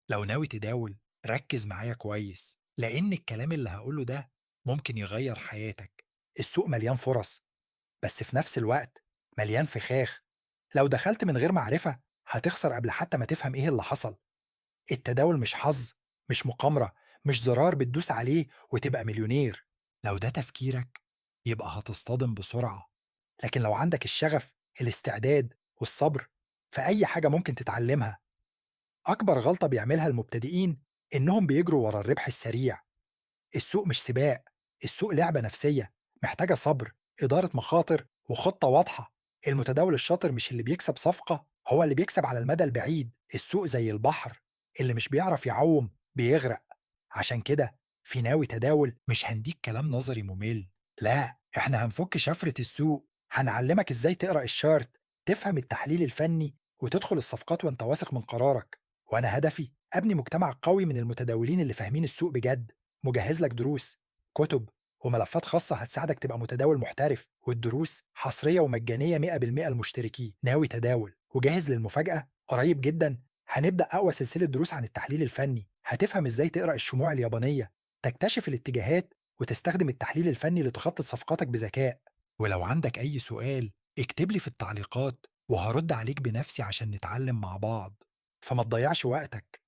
لو ناوي تداول ركز معايا كويس، لأن الكلام اللي هقوله ده ممكن يغير حياتك. السوق مليان فرص، بس في نفس الوقت مليان فخاخ. لو دخلت من غير معرفة هتخسر قبل حتى ما تفهم إيه اللي حصل. التداول مش حظ، مش مقامرة، مش زرار بتدوس عليه وتبقى مليونير. لو ده تفكيرك يبقى هتصطدم بسرعة. لكن لو عندك الشغف، الاستعداد، والصبر، فأي حاجة ممكن تتعلمها. أكبر غلطة بيعملها المبتدئين إنهم بيجروا ورا الربح السريع. السوق مش سباق، السوق لعبة نفسية محتاجة صبر، إدارة مخاطر، وخطة واضحة. المتداول الشاطر مش اللي بيكسب صفقة، هو اللي بيكسب على المدى البعيد. السوق زي البحر، اللي مش بيعرف يعوم بيغرق. عشان كده في ناوي تداول مش هنديك كلام نظري ممل، لا، احنا هنفك شفرة السوق. هنعلمك ازاي تقرأ ال chart، تفهم التحليل الفني، وتدخل الصفقات وانت واثق من قرارك. وانا هدفي ابني مجتمع قوي من المتداولين اللي فاهمين السوق بجد. مجهز لك دروس، كتب، وملفات خاصة هتساعدك تبقى متداول محترف، والدروس حصرية ومجانية 100% للمشتركين. ناوي تداول وجاهز للمفاجأة؟ قريب جدا هنبدأ أقوى سلسلة دروس عن التحليل الفني. هتفهم إزاي تقرأ الشموع اليابانية، تكتشف الاتجاهات، وتستخدم التحليل الفني لتخطط صفقاتك بذكاء. ولو عندك أي سؤال اكتب لي في التعليقات وهرد عليك بنفسي عشان نتعلم مع بعض. فما تضيعش وقتك.